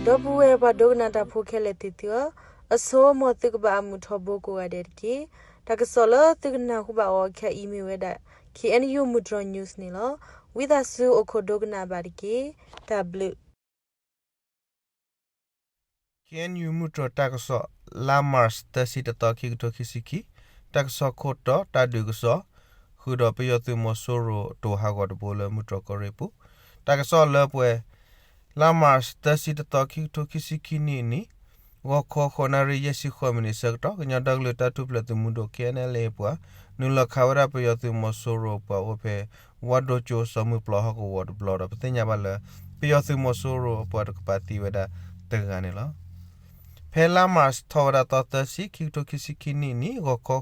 ဒီပုၢ်ဝဲၢ်ပှၤဒိကနၣ်တၢ်ဖိခဲလၢာ်သ့ၣ်သုဧၢ, အဆိ မ်သုကဘၣ်အမုာ်ထီဘိကိးဂၤဒဲးတက့ၢ်. တၢ်ကစီၣ်လၢသုကနၢ်ဟူဘၣ်အီၤခဲအံၤမ့ၢ်ဝဲဒၣ် K N U မုၢ်တြီၤ news န့ၣ်လီၤ. ဝံသးစူၤအိၣ်ခိးဒိကနၣ်ဘၣ်တက့ၢ်. တၢ်ဘျုး K N U မုၢ်တြီၤတၢ်ကစီၣ် လါမၢ်ၡး သၢဆံတသီ ခံကထိခံဆံခံ, တၢ်ကစီၣ်ခိၣ်တီ တၢ်ဒုးကစီၣ် ဃုာ်ဒီးပယီၤသုးမီၤစိရိၤအတိာ်ဟးဂီၤတဘိလၢမုၢ်တြီၤကီၢ်ရ့ၣ်ပူၤ, တၢ်ကစီၣ်လၢပှဲၤ လါမၢ်ၡး သၢဆံတသီ ခံကထိခံဆံခံနံၣ်အနံၤ ဂီၤခီဃိးနၣ်ရံၣ် ယဲၢ်ဆံဃိးမံးနံးအဆၢကတီၢ် ကညီဒီကလုာ်တၢ်ထူၣ်ဖျဲးသုးမုၢ်ဒိၣ် K N L A ပှၤ နုာ်လီၤခးဝဲဒၣ်ပယီၤသုးမီၤစိရိၤပှၤအိၣ်ဖဲ ဝါဒိကၠိစီၤမုၢ်ပျီဟီၣ်ကဝီၤတဘျီဒီး ပသ့ၣ်ညါဘၣ်လၢ ပယီၤသုးမီၤစိရိၤအပှၤတကပၤသံဝဲဒၣ်တဂၤန့ၣ်လီၤ. ဖဲလါမၢ်ၡးထီၣ်ဝဲဒၣ်သီသၢဆံ ခံကထိခံဆံခံနံၣ်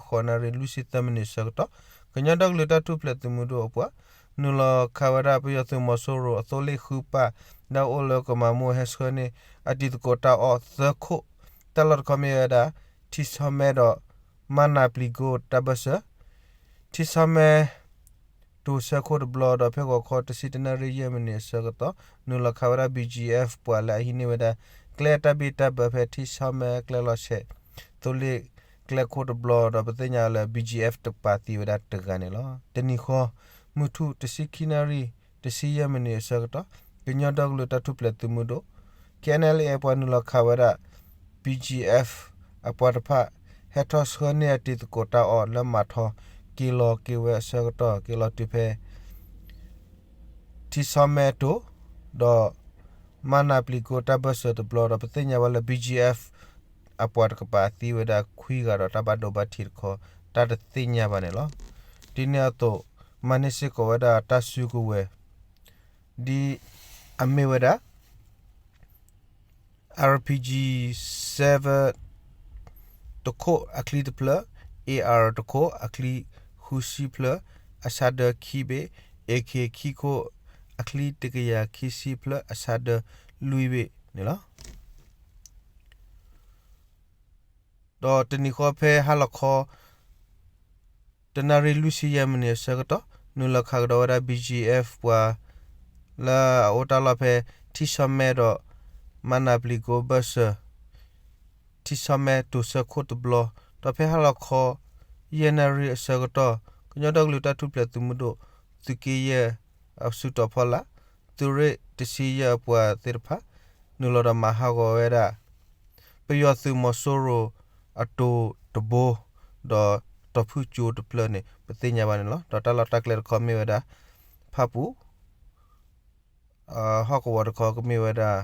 အနံၤ ဂီၤခီဃိးနၣ်ရံၣ် လွံၢ်ဆံသၢမံးနံးအဆၢကတီၢ် ကညီဒီကလုာ်တၢ်ထူၣ်ဖျဲးသုးမုၢ်ဒိၣ်အပှၤ နုာ်လီၤခးဝဲဒၣ်ပယီၤသုးမီၤစိရိၤအသိလ့ၣ်ဃုပၢ် ဒီးအိၣ်လၢကမၤမိၢ်ဟဲဆှၢန့ၢ်အတံၤသကိးတၢ်အီၣ်သၢခိၣ်, တၢ်လီၢ်တခီမ့ၢ်ဝဲဒၣ် ထံဆီမဲဒီး မၢ်နၢ်ပျံၤကိတၢ်ဘၢၣ်စၢၤ ထံဆီမဲ တိၤဆၢခိၣ်တဘျီ ဒီးဖဲဂီၤခီတဆံတၢနၣ်ရံၣ်ယဲၢ်မံးနံးအဆၢကတီၢ် နုာ်လီၤခးဝဲဒၣ် B G F ပှၤလၢအဟံးန့ၢ်ဝဲဒၣ် ကျဲတၢ်ဘံၣ်တၢ်ဘၢဖဲထံဆီမဲကျဲလီၤဆဲး သိလ့ၣ်ကျဲခိၣ်တဘျီ ဒီးပသ့ၣ်ညါလၢ B G F တကပၤသံဝဲဒၣ်တဂၤန့ၣ်လီၤ. တနံၤဃီ မုၢ်ထူၣ်တဆံခံနၣ်ရံၣ် တဆံယဲၢ်မံးနံးအဆၢကတီၢ် ကညီဒီကလုာ်တၢ်ထူၣ်ဖျဲးသုးမုၢ်ဒိၣ် K N L A ပှၤနုာ်လီၤခးဝဲဒၣ် B G F အပှၤတဖၣ် ဟဲထီၣ်ဆှၢန့ၢ်အတံၤသကိးတၢ်အီၣ်လၢမၤထီ က့ၤလီၤက့ၤဝဲအဆၢကတီၢ် က့ၤလီၤတုၤဖဲ ထံဆီမဲတိၤ ဒီး မၢ်နၢ်ပျံၤကိတၢ်ဘၢၣ်စၢၤတဘျီ ဒီးပသ့ၣ်ညါဘၣ်လၢ B G F အပှၤတကပၤသံဝဲဒၣ်ခွံဂၤဒီး တၢ်ဘၣ်ဒိဘၣ်ထံးတခီ တၢ်တသ့ၣ်ညါဘၣ်န့ၣ်လီၤ. ဒ်န့ၣ်အသိး မၤန့ၢ်စ့ၢ်ကီးဝဲဒၣ်တၢ်စုကဝဲၤ ဒ်အမ့ၢ်ဝဲဒၣ် R P G seven တခိၣ်အချံတဖျၢၣ်, A R တခိၣ်အချံဃုဆံဖျၢၣ်, အဆၣ်ဒၢခံဘ့ၣ်, A K ခံခိၣ်အချံတကယၤခံဆံဖျၢၣ်, အဆၣ်ဒၢလွံၢ်ဘ့ၣ်န့ၣ်လီၤ. ဒီးတနံၤဃီဖဲဟါလီၤခီ တနၣ်ရံၣ်လွံၢ်ဆံယဲၢ်မံးနံးအဆၢကတီၢ် နုာ်လီၤခးကဒီးဝဲဒၣ် B G F ပှၤ လၢအအိၣ်တၢ်လီၢ်ဖဲ ထံဆီမဲဒီး မၢ်နၢ်ပျံၤကိဘၢၣ်စၢၤ ထံဆီမဲတိၤဆၢခိၣ်တဘျီ, ဒီးဖဲဟါလီၤခီ ယဲၢ်နၣ်ရံၣ်အဆၢကတီၢ် ကညီဒီကလုာ်တၢ်ထူၣ်ဖျဲးသုးမုၢ်ဒိၣ် သုးက့ယဲၢ် အစုတီၤဖီလာ် သုးရ့ၣ်တဆံယဲၢ်အပှၤသ့ၣ်တဖၣ် နုာ်လီၤဒီးမၤဟးဂီၤဝဲဒၣ် ပယီၤသုးမီၤစိရိၤအတိၤတဘိ ဒီးတီၤဖုၣ်ကၠိတဖျၢၣ်န့ၣ် ပသ့ၣ်ညါဘၣ်န့ၣ်လီၤ. ဒီးတၢ်လီၢ်တၢ်ကျဲတခီမ့ၢ်ဝဲဒၣ် ဖၣ်ပူၤ ဟီၣ်ကဝီၤတခီကမ့ၢ်ဝဲဒၣ်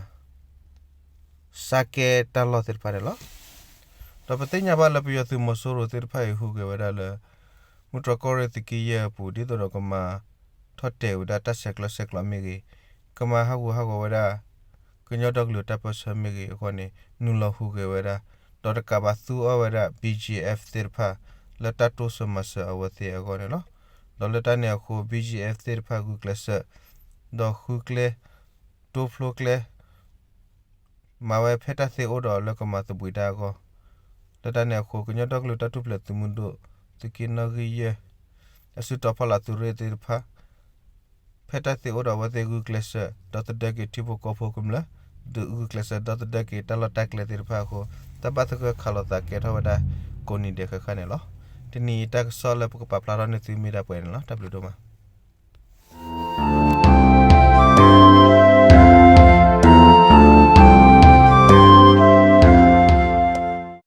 စၢကဲတၢ်လီၢ်သ့ၣ်တဖၣ်န့ၣ်လီၤ. ဒီးပသ့ၣ်ညါဘၣ်လၢပယီၤသုးမီၤစိရိၤသ့ၣ်တဖၣ်အံၤဟူးဂဲၤဝဲဒၣ်လၢ မုၢ်တြီၤကီၢ်ရ့ၣ်သုးက့ယဲၢ်အပူၤ ဒ်သိးဒီးကမၤထီၣ်တဲာ်ဝဲဒၣ်တၢ်ဆဲးကျိးဆဲးကျိးမ့ၢ်ဂ့ၤ, ကမၤဟးဂူာ်ဟးဂီၤဝဲဒၣ် ကညီဒီကလုာ်တၢ်ပၢၢ်ဆၢမ့ၢ်ဂ့ၤအဂီၢ်န့ၣ် နုာ်လီၤဟူးဂဲၤဝဲဒၣ်, ဒီးတကးဘၣ်သူအီၤဝဲဒၣ် B G F သ့ၣ်တဖၣ် လၢတၢ်တိစၢၤမၤစၢၤအဝဲသ့ၣ်အဂီၢ်န့ၣ်လီၤ. ဒီးလၢတၢ်န့ၣ်အဃိ B G F သ့ၣ်တဖၣ်ဂုာ်ကျဲးစၢး ဒီးဃုကျဲ တိဖျိကျဲ မၤဝဲဖဲတၢ်သ့အိၣ်ဒီးလၢကမၤသဘှံးတၢ်အဂီၢ်, လၢတၢ်န့ၣ်အဃိ ကညီဒီကလုာ်တၢ်ထူၣ်ဖျဲးသုးမုၢ်ဒိၣ် သုးက့နီၣ်ဂံၢ်ယဲၢ် အစုတီၤဖီလာ်သုးရ့ၣ်သ့ၣ်တဖၣ် ဖဲတၢ်သ့အိၣ်ဒီးအဝဲသ့ၣ်ဂုာ်ကျဲးစၢး ဒီသဒၢက့ၤထံဖိကီၢ်ဖိကမျၢၢ်, ဂုာ်ကျဲးစၢးဒီသဒၢက့ၤတၢ်လီၢ်တၢ်ကျဲသ့ၣ်တဖၣ်အဃိ တၢ်ဘၣ်သဂၢၢ်ခးလိာ်သးကဲထီၣ်ဝဲဒၣ် ကိးနံၤဒဲးဃၣ်ဃၣ်န့ၣ်လီၤ. တနံၤအံၤတၢ်ကစီၣ်လၢပကပာ်ဖျါထီၣ်န့ၢ်သုမ့ၢ်ဒၣ်ပှဲၤန့ၣ်လီၤ. တၢ်ဘျုးဒိၣ်မး.